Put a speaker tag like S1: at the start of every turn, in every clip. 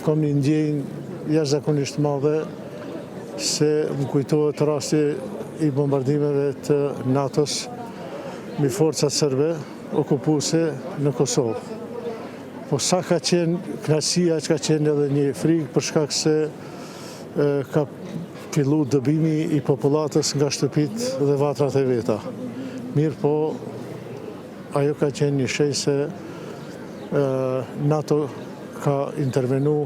S1: Kam një ndjenjë jashtëzakonisht të madhe se më kujtohet rasti i bombardimeve të NATO-s mbi forcat serbe okupuese në Kosovë. Po sa ka qenë kënaqësia, që ka qenë edhe një frikë për shkak se ka fillu dëbimi i popullatës nga shtëpitë dhe vatrat e veta. Mirëpo, ajo ka qenë një shenjë se NATO ka intervenu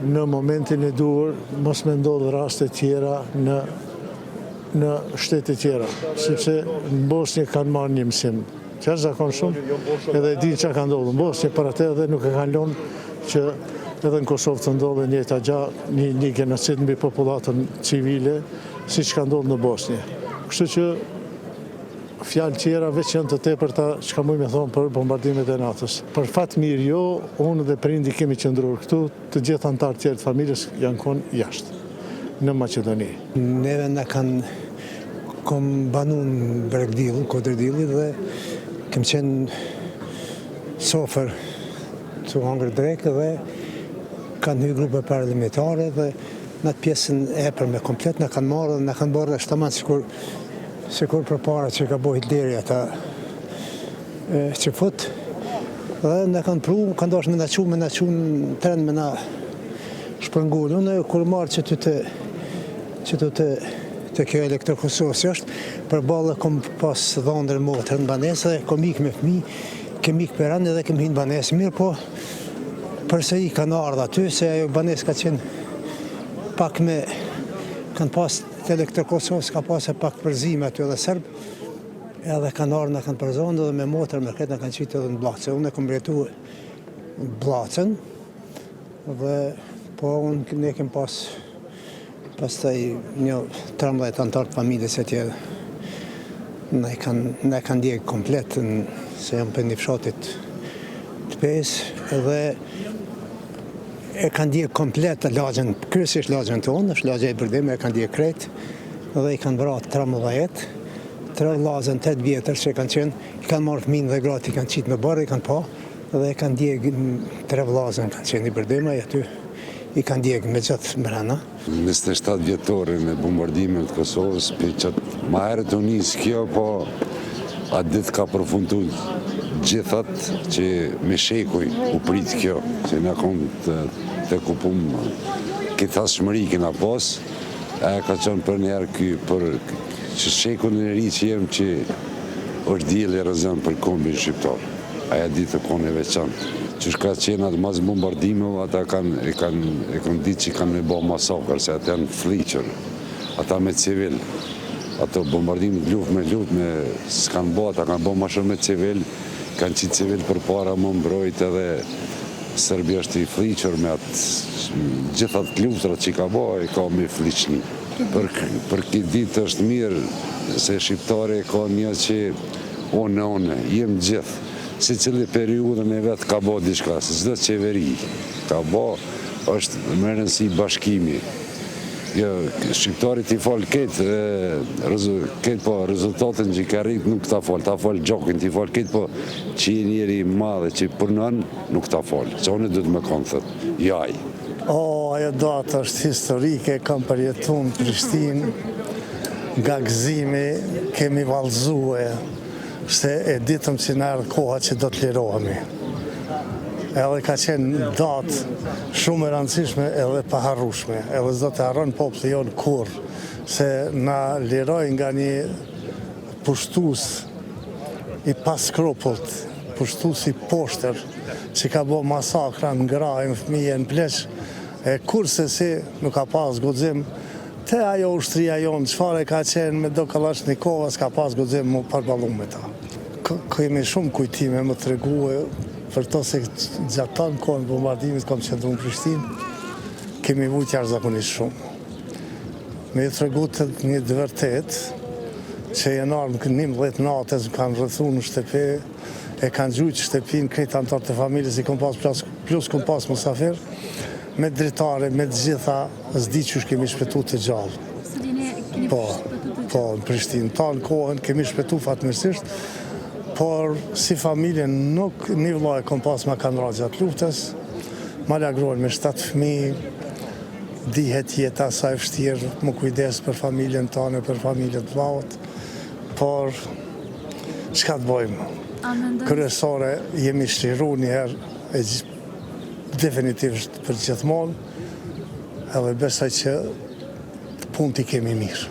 S1: në momentin e duhur, mos me ndodhë raste tjera në në shtete tjera, sepse në Bosnjë kanë marrë një mësim të jashtëzakonshëm edhe e dinë çka ka ndodhur në Bosnjë, për atë edhe nuk e kanë lënë që edhe në Kosovë të ndodhë e njëjta gjë, një, një genocid mbi popullatën civile, siç ka ndodhur në Bosnjë. Kështu që Fjalë tjera veç janë të tepërta çka muj me thonë për bombardimet e NATO-s. Për fat mirë jo, unë dhe prindi kemi qëndruar këtu, të gjithë anëtarët tjerë të familjes janë konë jashtë, në Maqedoni.
S2: Neve na kanë kom banu në Bregdill, Kodër Dillit dhe kem qenë n'sofër tu hangër drekë dhe kanë hy grupe paramilitare dhe në atë pjesën e epërme komplet na kanë marrë dhe na kanë bërë rresht taman sikur Sikur përpara që ka bo Hitleri ata çifut dhe na kanë pru, kanë dashur me na çu, me na çu në tren me na shpërngul. Unë kur marr që të që të të të kjo Elektrokosovës që është, përballë kom pas dhëndër motër në banesë dhe kom ik me fëmi, kem ik për rënë dhe kem hi në banesë. Mirëpo, përsëri kanë ardhë aty, se ajo banesë ka qenë pak me, kanë pas Të Elektrokosovës ka pasë pak përzime aty edhe serb, edhe kanë ardhë na kanë përzonë edhe me motër me këtë na kanë qitë edhe në Bllacë. Unë e kom përjetu Bllacën dhe po unë ne kem pas pastaj një 13 anëtarë të familjes e tjerë na e kanë na e kanë djegë komplet në, se jam prej një fshatit të Pejës dhe E kanë djegë komplet lagjen, kryesisht lagjen tonë, është lagja Ibërdeme, e kanë djegë krejt dhe i kanë vra 13, tre vllazën, 8 vjetër që kanë qenë, i kanë marrë fëmijën dhe gratë i kanë qitë në oborr, i kanë pa dhe e kanë djegë tre vllazën kanë qenë Ibërdeme, aty i kanë djegë me gjithë mbrena.
S3: 27 vjetorin e bombardimeve të Kosovës, për qatë ma herët u nis kjo, po atë ditë ka përfundu gjithat që me shekuj u prit kjo, që na konë të, të kupum këtë hasmëri kena pas, e ka qenë për njerë ky, për që shekullin e ri që jem që është dielli rrëzën për kombin shqiptar. Ajo ditë u konë e veçantë. Qysh ka qenë atë mas bombardimeve, ata kanë, e kanë, e kanë ditë që kanë me bo masakër, se ata janë flliqur. Ata me civil. Ato bombardimet luftë me luftë me s'kanë bo, ata kanë bo ma shumë me civil, kanë qitë civil përpara me mbrojt edhe Serbia është i flliqur me atë gjithë atë luftrat që ka bo, e ka me flliqni. Për, për këtë ditë është mirë se shqiptari ka një që Unë, unë, jem gjithë, secili periudhën e vet ka bo diçka, se çdo qeveri ka bo, është me rëndësi bashkimi. Jo, shqiptari t'i fal krejt, krejt po rezultatin që ka arrit nuk ta fal, ta fal gjakun, t'i fal krejt po që je njeri i madh e që punon, nuk ta fal. Se unë duhet me kon thot, jo ai.
S4: O, ajo datë është historike, kam përjetu në Prishtinë, nga gëzimi kemi vallëzue, se e ditëm që na erdh koha që do të lirohemi. Edhe ka qenë datë shumë e rëndësishme edhe paharrushme, edhe s'do të harron populli jonë kurrë, se na liroi nga një pushtus i paskrupullt, pushtus i poshtër, që ka bo masakra në gra, në fëmije, në pleq, e kurrsesi nuk ka pas guxim te ajo ushtria jonë, çfarë ka qenë me do kallashnikova, s'ka pas guxim mu përballu me ta. Kemi shumë kujtime me tregue për to se gjatë tanë kohën bombardimit kam qëndru në Prishtinë, kemi vujt jashtëzakonisht shumë. Me ju tregu të një të vërtet, që janë ardhë në 11 natës, më kanë rrethu në shtëpi, e kanë gjujtë shtëpinë, krejt anëtarët të familjes i kom pas plus, plus kom pas musafir, me dritare, me të gjitha, s'di qysh kemi shpëtu të gjallë. Po, po, në Prishtinë, tanë kohën kemi shpëtu fatmirësisht, por si familje nuk, një vlla e kom pas ma kanë ra gjatë luftës, Ma la gruan me 7 fëmijë, dihet jeta sa e vështirë, m'u kujdes për familjen tonë, për familjen të vllaut, por çka të bojmë? Kryesore jemi çliru njëherë e definitivisht për gjithmonë, edhe besoj që punët i kemi mirë.